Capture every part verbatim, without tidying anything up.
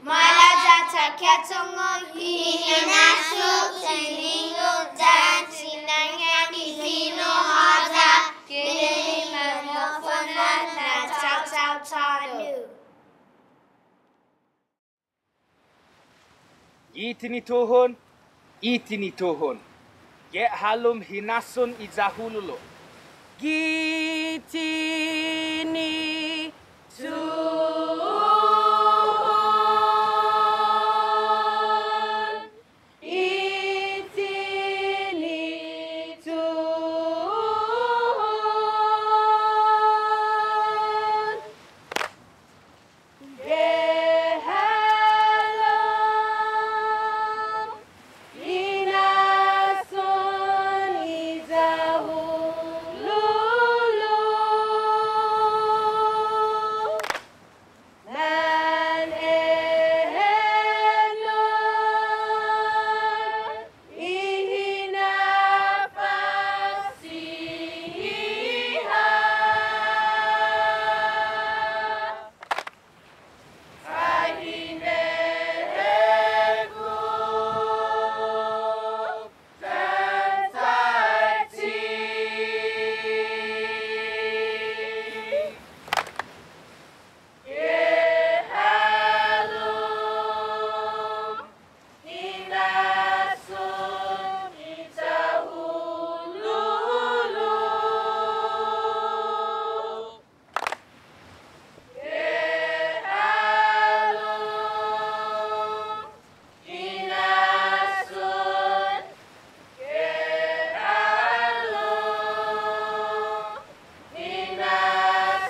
Maila' ya ta ketungo' i hinasso, tiningo' yan sinangan i fino' håya, ginen i manmofo'na na taotao tåno'. Gi tinituhon, i tinituhon. Gi hålom hinasson i Yahululo'. Gi tinituhon. I tinituhon. Gi hålom hinasson i Yahululo'. Nan eheno' i hinafas siha. Ai hine'e ku yan taiti. Gi hålom hinasson i Yahululo'. Gi hålom hinasson, gi hålom hinasson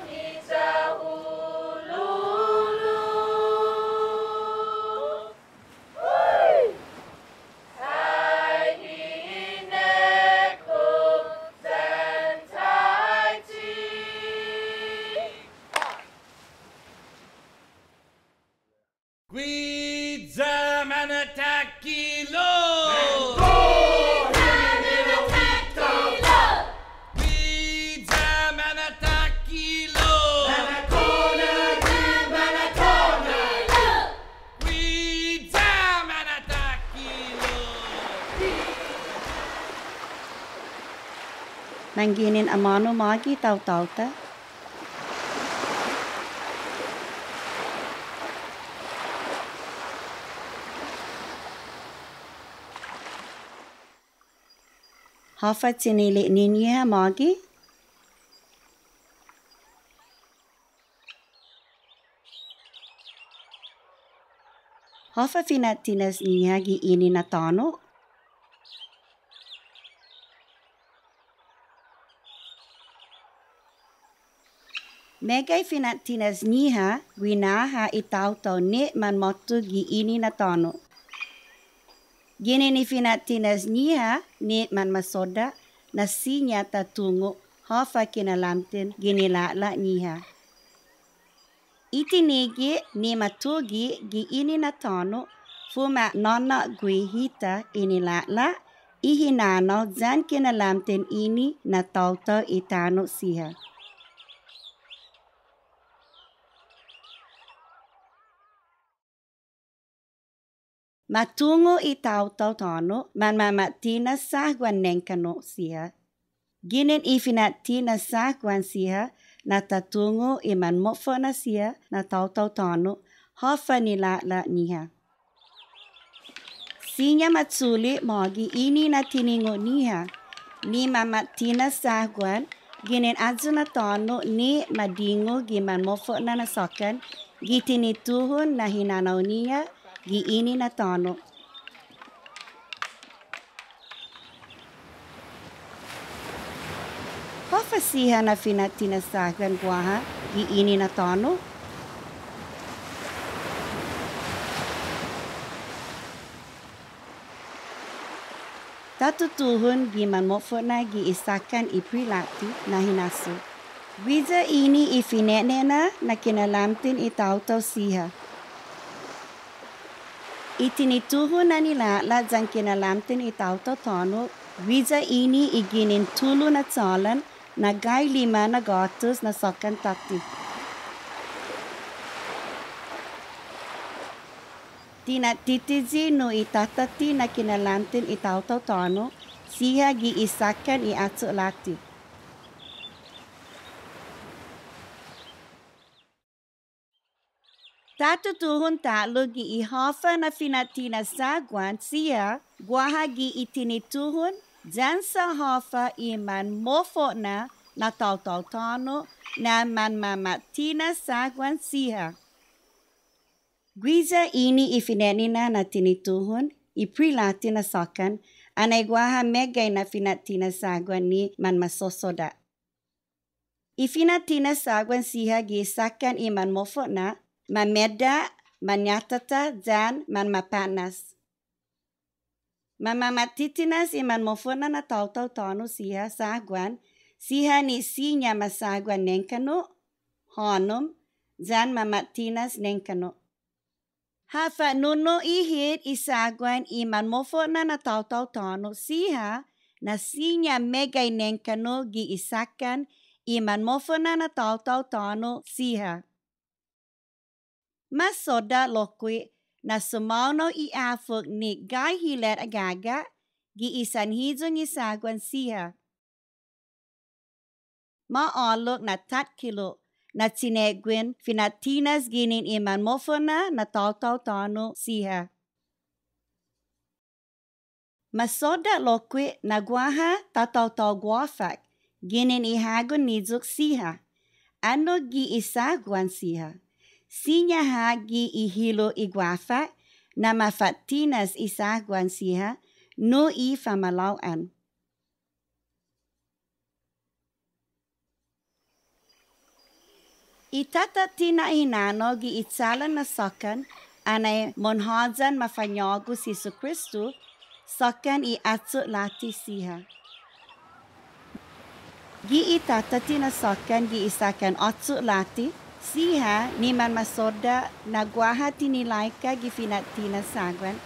i Yahululo'. Ai hine'e ku yan taiti. Guiya mana'takkilo'. Guiya mana'takkilo'. Guiya mana'takkilo'. Manginen amånu mågi taotao-ta? Håfa tinili'-ñiha mågi? Håfa fina'tinas-ñiha gi ini na tåno'? Meggai fina'tinas-ñiha guinaha i taotao ni manmåtto gi ini na tåno'. Ginen i fina'tinas-ñiha ni manmasodda' na siña ta tungo' håfa kinalamten gi nila'la'-ñiha. I tinige' ni matuge' gi ini na tåno' fuma'nåna'gue hit i nila'la', i hinanao yan kinalamten ini na taotao i tano' siha. Ma tungo' i taotao tåno' manmama'tinas sahguan nengkanno' siha. Ginen i fina'tinas sahguan siha na ta tungo' i manmofo'na siha na taotao tåno' håfa nila'la'-ñiha. Siña ma chule' mågi ini na tiningo'-ñiha ni mama'tinas sahguan, ginen ayu na tåno' ni ma dingu gi manmofo'na na såkkan gi tinituhon na hinanao-ñiha gi ini na tåno'. Håfa siha na fina'tinas sahguan guaha gi ini na tåno'? Ta tutuhon gi manmofo'na gi i sakkan i Pre-Latte na hinasso. Guiya ini i fine'nena na kinalamten i taotao siha. I tinituhon na nila'la' yan kinalamten i taotao tåno', guiya ini i ginen tulu na chålan na gai lima na gåtus na såkkan tåtte. Tinattitiyi nu i tatatti na kinalanten i taotao tåno' siha gi i sakkan i åcho' latte. Ta tutuhon ta'lo gi i håfa na fina'tinas sahguan siha guaha gi i tinituhon yan sa' håfa i manmofo'na na taotao tåno' na manmama'tinas sahguan siha. Guiya ini i fine'nina na tinituhon, i pre-latte na sakkan, anai guaha meggai na fina'tinas sahguan ni manmasosodda'. I fina'tinas sahguan siha gi sakkan i manmofo'na, manmedda', manñatata, yan manmapånas. Manmama'titinas i manmofo'na na taotao tåno' siha sahguan, siha ni siña masahguan nengkanno', hånom, yan mama'tinas nengkanno'. Ha fa'nu'i hit i sahguan i manmofo'na na taotao tåno' siha na siña meggai nengkanno' gi i sakkan i manmofo'na na taotao tåno' siha. Ma sodda' lokkue' na sumåonao i åfok ni gai hilet agaga' gi i sanhiyong i sahguan siha. Ma ålok na takkilo' na chine'guen fina'tinas ginen i manmofo'na na taotao tåno' siha. Ma sodda' lokkue' na guaha tataotao guåfak ginen i hågon niyok siha, annok gi i sahguan siha. Siña ha' gi i hilo' i guåfak na mafa'tinas i sahguan siha nu i famalao'an. I tatatte na hinanao gi i chalan na sakkan anai monhåyan mafañågu si Jesukristo, sakkan i åcho' latte siha. Gi i tatatte na sakkan gi i sakkan åcho' latte siha ni manmasodda' na guaha tinilaika gi fina'tinas sahguan,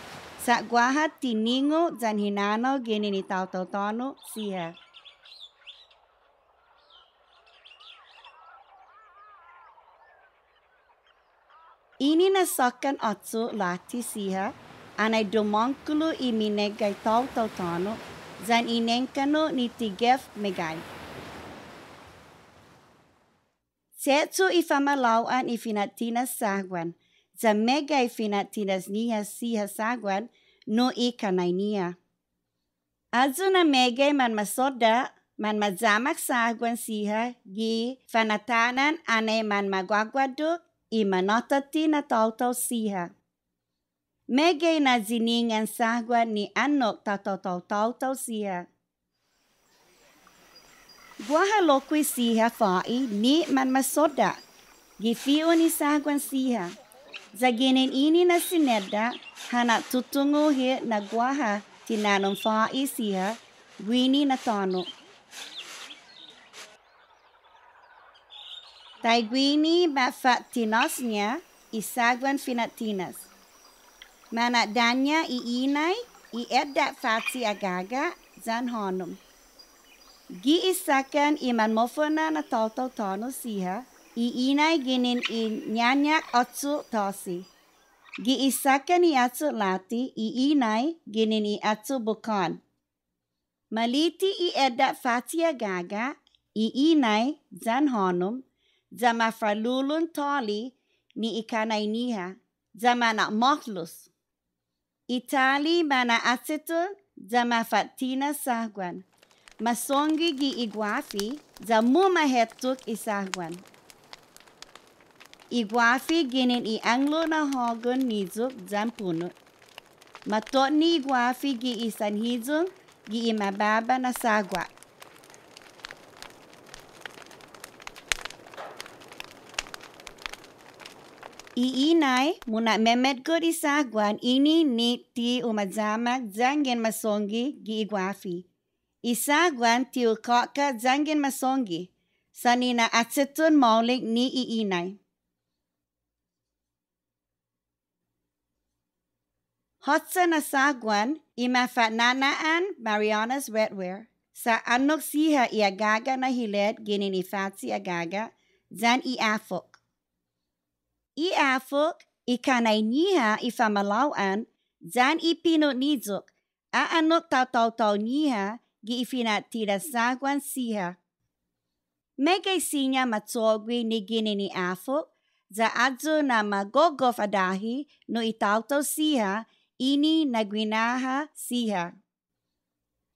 sa' guaha tiningo' yan hinanao ginen i taotao tåno' siha. Ini na sakkan åcho' latte siha, anai dumångkolo i mineggai taotao tåno', yan i nengkanno' ni ti gef meggai. Che'cho' i famalao'an i fina'tinas sahguan, ya meggai fina'tinas-ñiha siha sahguan nu i kanai-ñiha. Ayu na meggai manmasodda', manmayamak sahguan siha gi fanatanan anai manmaguaguaddok i manatatte na taotao siha. Meggai na yiningan sahguan ni annok tataotao taotao siha. Guaha lokkue' siha fa'i ni manmasodda' gi fi'on i sahguan siha. Ya ginen ini na sinedda' ha na'tutungo' hit na guaha tinanom fa'i siha guini na tåno'. Taiguini mafa'tinas-ña i sahguan fina'tinas. Mana'dåña' i inai, i edda' fache' agaga', yan hånom. Gi i sakkan i manmofo'na na taotao tåno' siha, i inai ginen i ñañak åcho' tåsi. Gi i sakkan i åcho' latte, i inai ginen i åcho' bukån. Ma liti i edda' fache' agaga', i inai yan hånom, ya mafa'lulon tali ni i kanai-ñiha, ya mana'mahlos. I tali mana'acheton ya mafa'tinas sahguan. Masonggi gi i guafi ya mumahetok i sahguan. I guafi ginen i ånglo' na hågon niyok yan punot. Matotne i guafi gi i sanhiyong gi i mababa na sahguan. I inai muna'memetgot i sahguan ini ni ti u mayamak yanggen masonggi gi i guafi. I sahguan ti u kaka yanggen masonggi, sa' nina'acheton maolek ni i inai. Håtsa na sahguan i mafa'nana'an Marianas Redware, sa' annok siha i agaga' na hilet ginen i fache' agaga' yan i åfok. I åfok i kanai-ñiha i famalao'an, yan i pinu' niyok, a'annok tataotao-ñiha gi i fina'tinas sahguan siha. Meggai siña ma cho'gue ni ginen i åfok, ya ayu na ma gogof adahi nu i taotao siha ini na guinaha siha.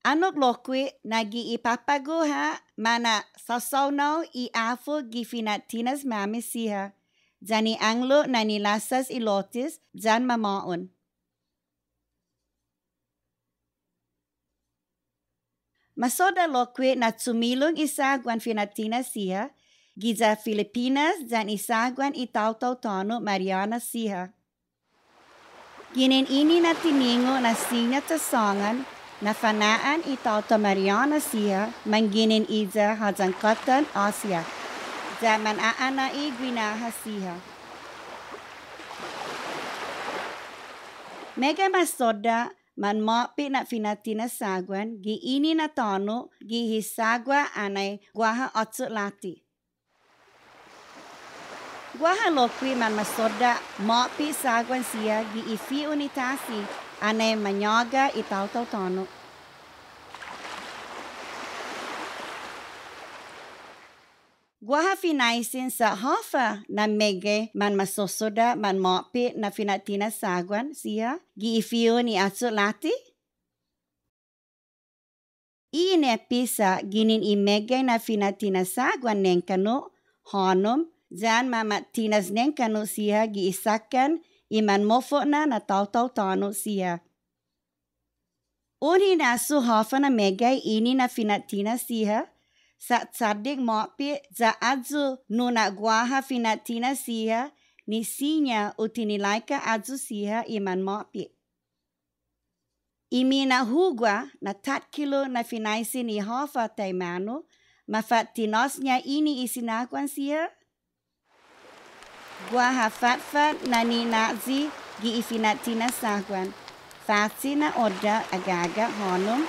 Annok lokkue' na gi i på'go ha' mana'sasaonao i åfok gi fina'tinas-måmi siha, yan i ånglo' na nilassas i lotes yan mamå'on. Ma sodda' lokkue' na chumilong i sahguan fina'tinas siha giya Filipinas yan i sahguan i taotao tåno' Mariana siha. Ginen ini na tiningo' na siña ta sångan na fana'an i taotao Mariana siha manginen iya håyan kåttan Asia, ya mana'ana'i guinaha siha. Meggai ma sodda' manmåpe' na fina'tinas sahguan gi ini na tåno' gi i sagua' anai guaha åcho' latte. Guaha lokkue' manmasodda' måpe' sahguan siha gi i fi'on i tasi anai mañåga i taotao tåno'. Guaha finaisen sa' håfa na meggai manmasosodda' manmåpe' na fina'tinas sahguan siha gi i fi'on i åcho' latte? I ineppe sa' ginen i meggai na fina'tinas sahguan nengkanno', hånom, yan mama'tinas nengkanno' siha gi i sakkan i manmofo'na na taotao tåno' siha. Un hinasso håfa na meggai ini na fina'tinas siha, sa' chaddek måpe' ya ayu nu na guaha fina'tinas siha ni siña u tinilaika ayu siha i manmåpe'. I mina'hugua na takkilo' na finaisen i håfa taimanu mafa'tinås-ña ini i sinahguan siha? Guaha fatfat na nina'yi gi i fina'tinas sahguan, fache' na odda' agaga' hånom,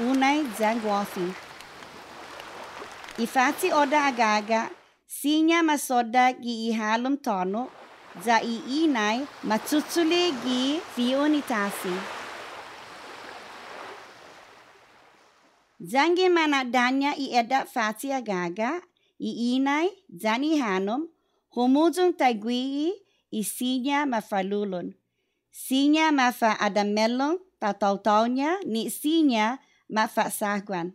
unai yan guåfi. I fache' odda' agaga' siña masodda' gi i halom tåno', ya i inai machuchule' gi fi'on i tasi. Yanggen mana'daña' i edda' fache' agaga', i inai yan i hånom, humuyong taiguihi i siña mafa'lulon. Siña mafa'adamelong tataotao-ña ni siña mafa'sahguan.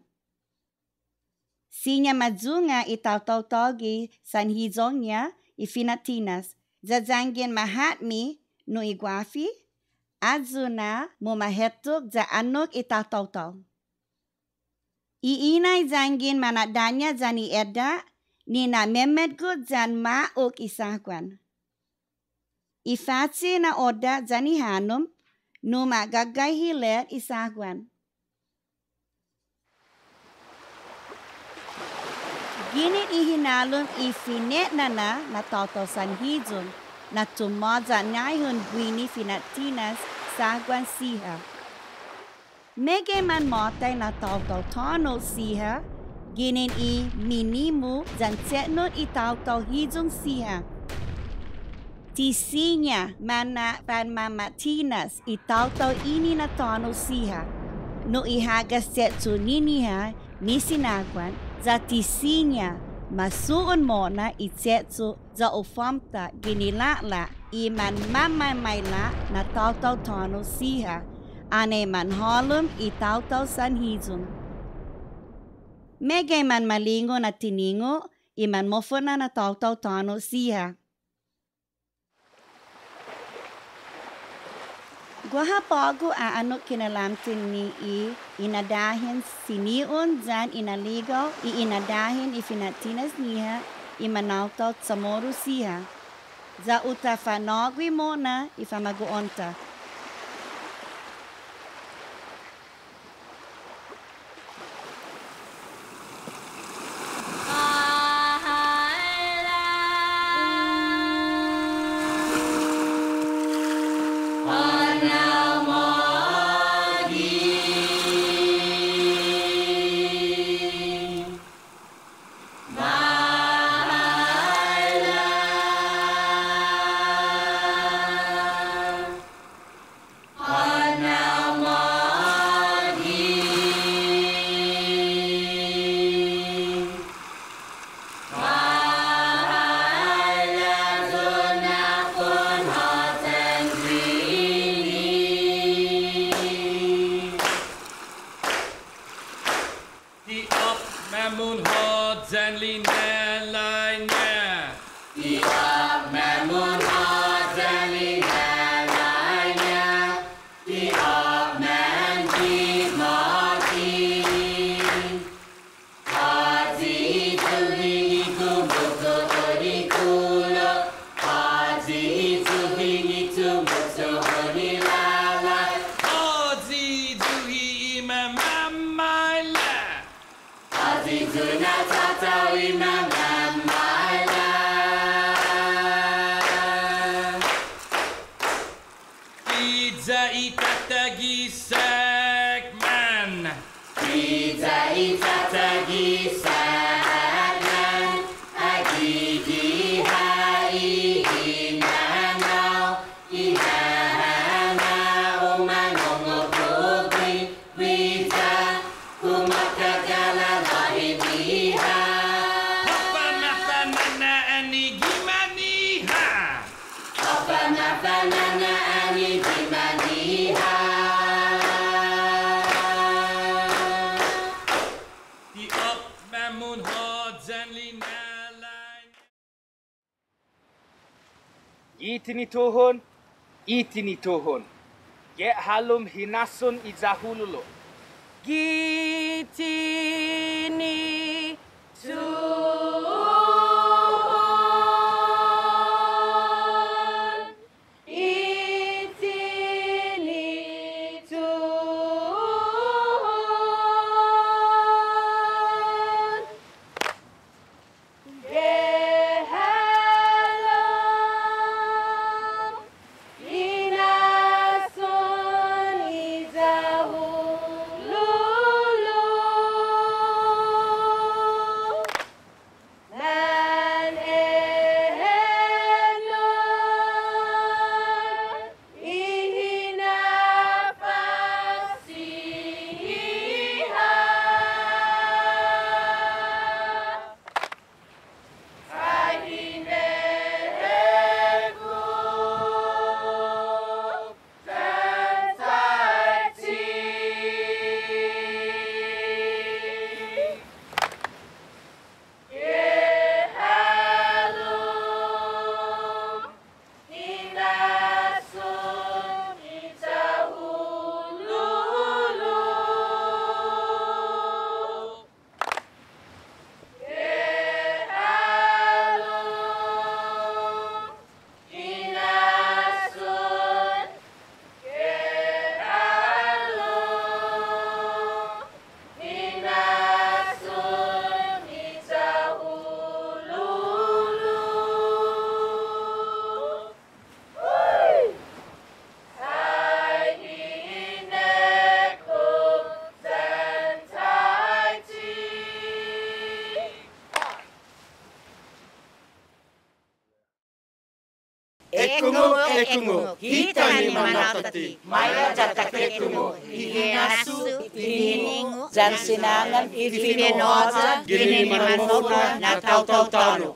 Siña mayunga' i tataotao gi sanhiyong-ña i fina'tinas, ya yanggen mahatme nu i guåfi, ayu na mumahetok ya annok i tataotao. I inai yanggen mana'daña' yan i edda' ni na'memetgot yan ma'ok i sahguan. I fache' na odda' yan i hånom, numa'gåggai hilet i sahguan. Ginen i hinalom i fine'nana na taotao sanhiyong, na tumåya' ñaihon guini fina'tinas sahguan siha. Meggai manmåtai na taotao tåno' siha, ginen i minimu yan chetnot i taotao hiyong siha. Ti siña mana'fanmama'tinas i taotao ini na tåno' siha. Nu i hagas che'cho'-ñiha ni sinahguan, ya ti siña masu'on mo'na i che'cho' ya u fåtta gi lina'la' i manmamamaila' na taotao tåno' siha, anai manhålom i taotao sanhiyong. Meggai manmalingu na tiningo' i manmofo'na na taotao tåno' siha. Guaha på'go a'annok kinalamten ni i inadahen siniun yan inaligao i inadahen i fina'tinas-ñiha i manaotao Chamoru siha. Ya u ta fa'nå'gue mo'na i famagu'on-ta. Lina'la'-ña. Ti åpmam un håyan lina'la'-ña. Ti åpmam gi mågi. Håyi i tuhi i gumuku odi kulo. Håyi i tuhi i gumuku odi lålai. Håyi i tuhi i mamaila'. Håyi i tuhi na tatå-hu i mamaila'. Iya i tata'a gi sakman. Iya i tata'a gi sakman. Agi gi ha' i hinanao, i hinanao, mangongo' put gui'. Guiya, kumåkalan låhi biha. Håfa mafana'na'an i gimaniha. Håfa mafana'na'an i gimaniha. Ti åpmam un håyan lina'la'. Gi tinituhon, i tinituhon. Gi hålom hinasson i Yahululo'. Gi tinituhon, i tinituhon. Gi hålom hinasson i Yahululo'. Nan enao i hinafasiha. Ekungok, ekungok, hita ni manatatte, maila' ya ta ekungok i hinasso, i tiningo', yan sinangan i fino' håya, ginen i manmofo'na na taotao tåno'.